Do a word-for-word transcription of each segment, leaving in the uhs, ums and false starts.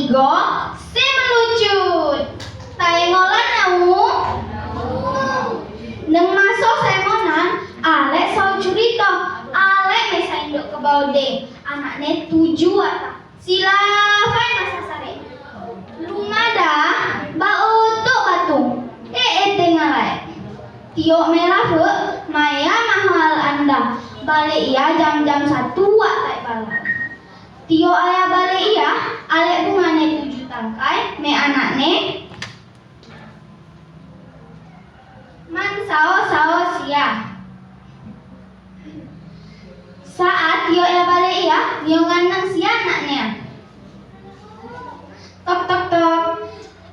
Tigo, si melucut. Taengol la nao. Neng maso saemonan, alek saut curito, alek mesa induk kebau deng, anakne tuju wata. Sila fai masa sare. Luma da, ba otok batung. E, e, tengalai. Tiok mela fe, maya mahal anda. Balik ia jam-jam satu wak tai bala. Tiok aya balik ia, alek bungane tuju tangkai, me anakne. Man sao-sao sia. Saat tiok aya balik ia, nio nganang sia anakne. Tok, tok, tok.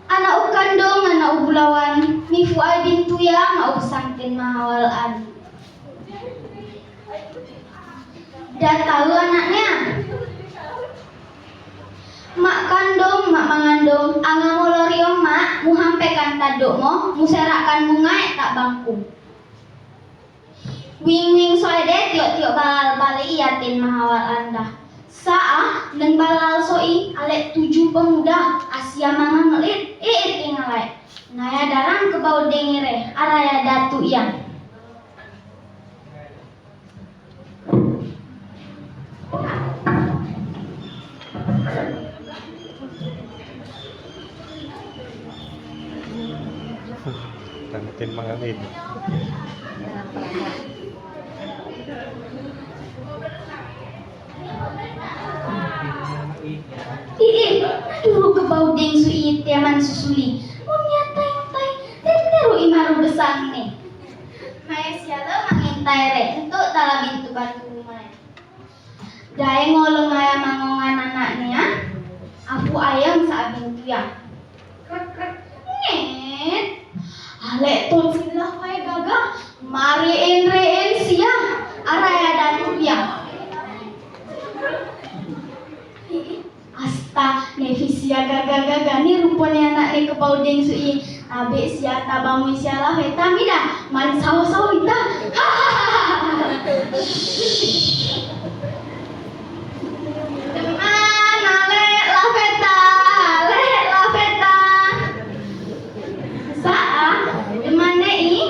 Anak u kandong, anak u bulawan, mi fuai bintu ia, anak u santin mahawal an. Da tau anakne. Mak kandong, mak mangandong, anga moloriong mak, mu hampekan taduk mo, mu serakkan bungai tak bangku. Wing-wing soe de tiok-tiok balal balik ia tin mahawal anda. Saa, neng balal soi, alek tuju pemuda, asia mangan ngelit, e, e, tingalai. Naya darang kebau deng ire, araya datu ia. Tanatin mga ngin. Ih, ih, aduh, kebau deng su ite man susuli. Mun nyatai-tai, tenteru imaru besang ne. Maya siala mangintai re, entuk tala bintu batu rumah. Dae ngolong aya mangongan anakne, a? Apu ayam sa bintu ia. Krek, krek. Nget. Alek ton sila fai gaga. Mari enre en sia. Araya datu ia. Asta, ne fisia gaga-gaga ne rupone anakne kebau deng su i. Abik sia tabang sia la feta mida, man sao-sao ita. Teman, alek la feta, alek la feta. Saa, teman ne i.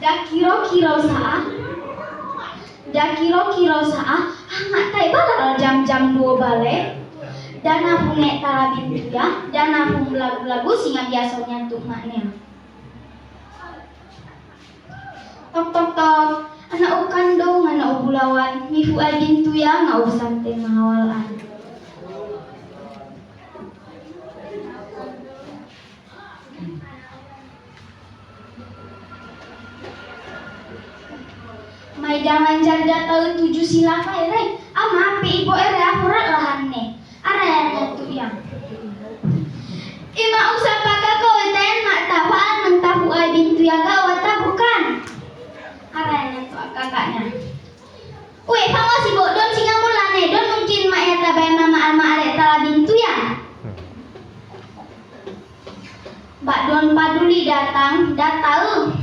Da kiro-kiro saa. Da kiro-kiro saa, hangak tai balal jam-jam duo bale. Da na pung nek tala bintu ia, da na pung lagu-lagu singa biaso nyantuk makne. Tok, tok, tok. Anak u kandong, anak u bulawan, mifu ai bintu ia, anak u santin mahawal an. Mai da manjar da tahu tuju sila fai re. Ama pe ibu ere akurat lahan ne. Araya datu ia. Ima usa paka ko iten mak tapa an nang tapu ai bintu ia ga wata bukan. Araya datu kakaknya. Weh, pama si bok don singa mula ne, don mungkin mak ia tabai mama alma are tala bintu ia. Bak don paduli datang, datang.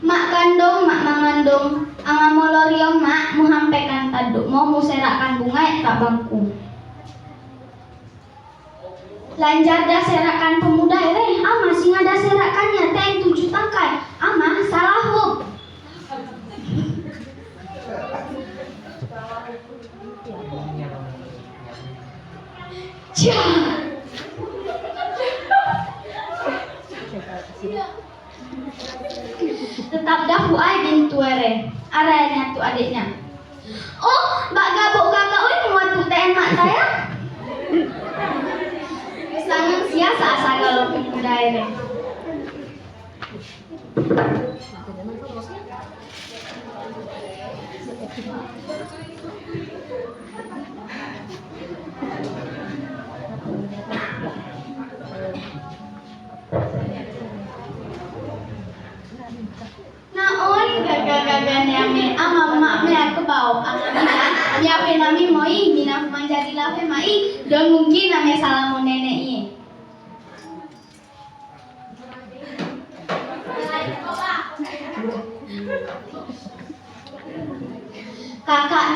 Mak kandong, mak mangandong, anga moloriong mak, mu hampekan taduk mo, mu serakkan bungai tak bangku. Lanjar da serakkan pemuda ere, ama singa da serakkan ia, ten tuju tangkai, ama salah hub. Cah. Tetap dahu ai bintu ere. Araya nyatu adiknya. Oh, bak gabuk kakak oi, muat tu ten mak saya. Sangat sia sa asa kalau bintu ere. Na oi, gaga-gaga ne ame, ama mak me aku bau. Ama me aku nami moi, mina manjari lafe mai, don mungkin ame salah mo nene i.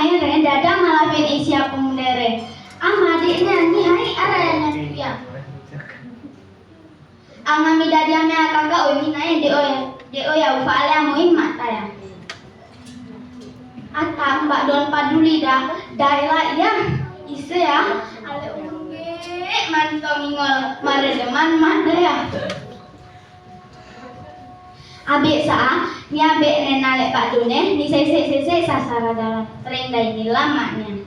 Ere dada malaben isi apung dere. Ama adiknya ni hai araya nya tuya. Ama mi dadi ame akaka oi mi nae de oya, de oya ufa ale amo in mata ya. Ata mbak don paduli da, dai la ya. Ise ya, ale umbe mantong ingol mare deman mata ya. Abik sa, ni abik ne nalek bak dune, ni sese sese sasara dalam. Tereng dai ni lama ni.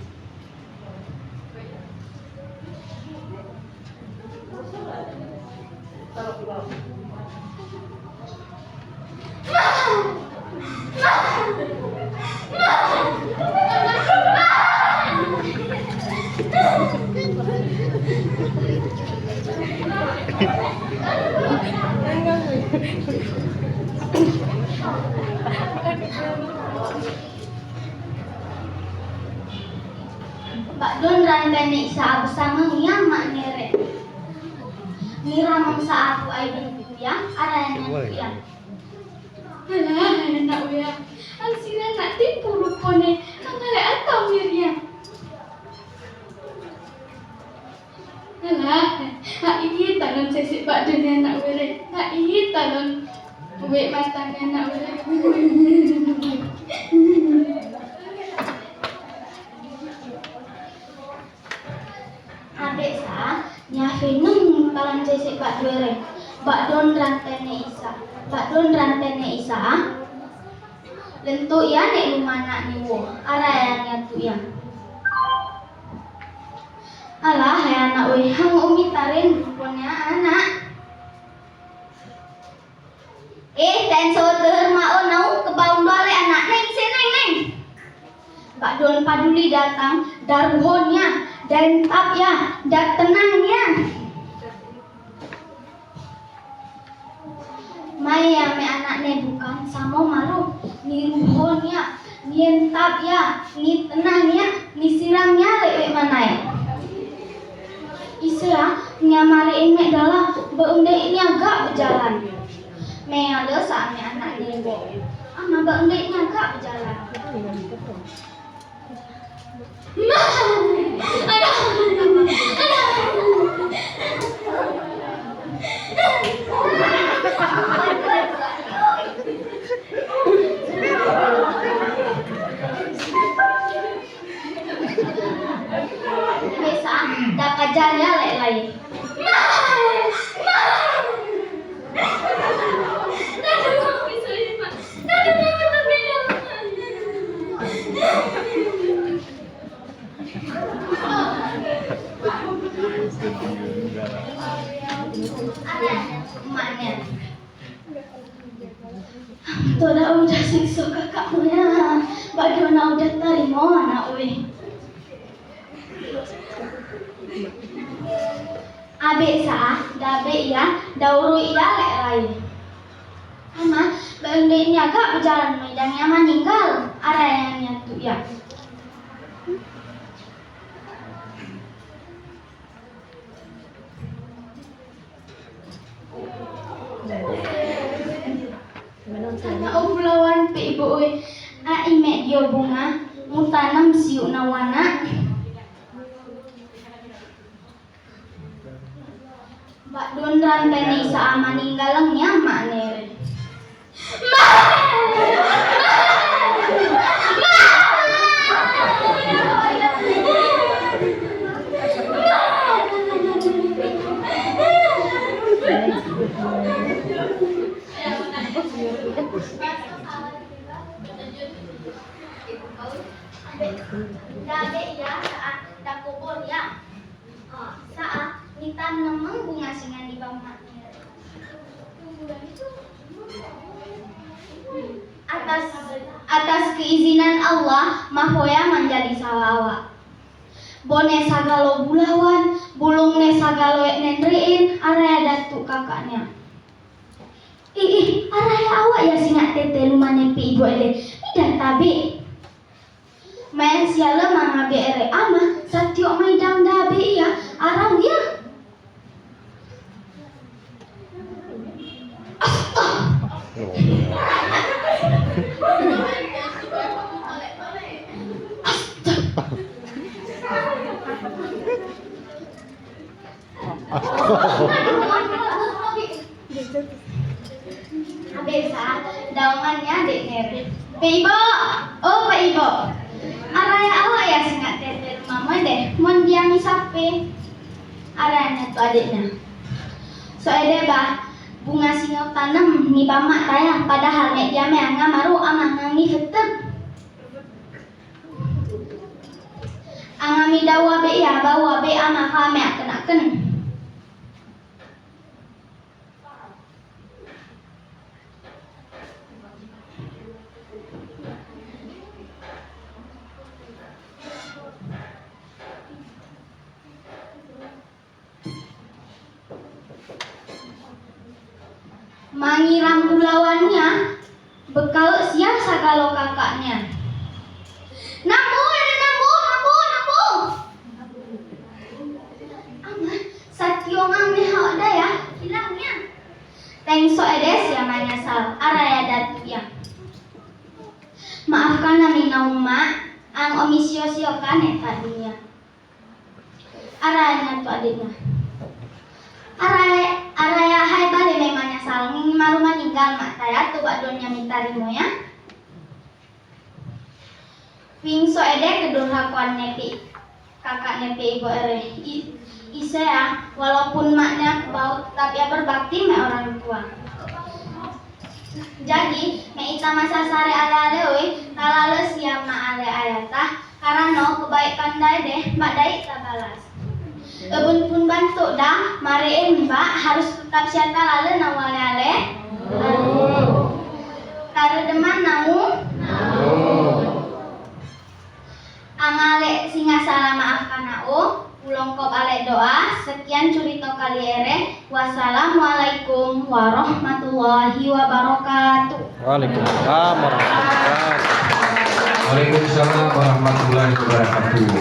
Bak don rantene isa aku sama ya mak nere. Nira mangsa aku ai bin ya aranya ya. Alah, anak uya. Ang sira nak tipu rupone. Ang ale atau Miriam. Alah, ha, ii talon sesek bak dunia nak were. Ha, ii talon uwe mata nak were. Abik sa, nya fenung talon sesek bak dunia. Bak don rantene isa. Bak don rantene isa. Lentuk ya nek luma anak ni wo. Araya nya tu ya. Alah, hai anak oi, hang umi tarin rupone anak. Eh, ten soter ma o nau kebaun dua le anak neng, si neng, neng. Bak don paduli datang, daruhon ya, dan tap ya, dat tenang ya. Mai ya me anak ne bukan samo malu. Ni ruhon ya, ni entap ya, ni tenang ya, ni siram ya lek lek manai. Isa, nya mari ime dalam, beundek nya gak berjalan. Me ada sa me anak ne bo. Ama beundek nya gak berjalan. Bisa, dah kajar ya lek lai. Toda udah siksa kakakmu ya, bagi ona udah tarimo anak oi. Abik sa, da abik ya, da uru ya lek rai. Ama, bang dek nya gak berjalan mai dang ya maninggal, araya nya tu ya. Ana o bulawan pe ibu oi, a imek dio bunga, mu tanam siu na wana. Bak don rantene isa ama ninggal nya mak nere. Dek ya, saat dah kubur ya. Saat nitan nemeng bunga singan di bawah. Atas, atas keizinan Allah, mafoya manjadi sawa awak. Bone sagalo bulawan, bulungne sagalo eknen rein, araya datu kakaknya. Ih, ih, araya awak ya singat tete lumane pe ibu ele. Ida tabe. Main siala manga be ere ama, satiok mai dang dabe ya, arang ya. Astaga. Abis, ah, daungan nya dik nere. Pe Ibo, o Pe Ibo. Araya awak ya singat tete mama de, mon dia misap pe. Araya nya tu adik nya. Soh ede ba, bunga sino tanem ni ba mak taya, padahal mek dia me anga maru ama ngangi fetek. Anga mi dawa be ya, bawa be ama ha me aken-aken. Mangiram bulawan nya, bekal sia sagalo kakak nya. Nambu, ede nambu, nambu, nambu. Ama, satio ngan me hao daya, hilang nya. Tengso ede sia manyasal, araya datu ya. Maafkan ami naung mak, ang omi sio-sio kane ta dunia. Araya nya tu adik nya. Araya, araya hai bale me manyasal, ngi maru maninggal mak taya tu ba dunia mi tarimo ya. Pingso ede kedurhakuan ne pe, kakak ne pe Ibo ere. I, ise ya, walaupun mak nya baut, tapi ya berbakti me orang tua. Jadi, me ita masa sare ale-ale oi, talale sia ma ale aya ta, karano kebaikan dai de, mak dai ta balas. Ebun pun bantu da, mare en ba, harus tetap sia talale na wale ale. Tare deman nau. Anga ale singa salah maafkan au, ulong kop ale doa, sekian curito kali ere, wassalamualaikum warahmatullahi wabarakatuh. Waalaikumsalam warahmatullahi wabarakatuh. Waalaikumsalam warahmatullahi wabarakatuh.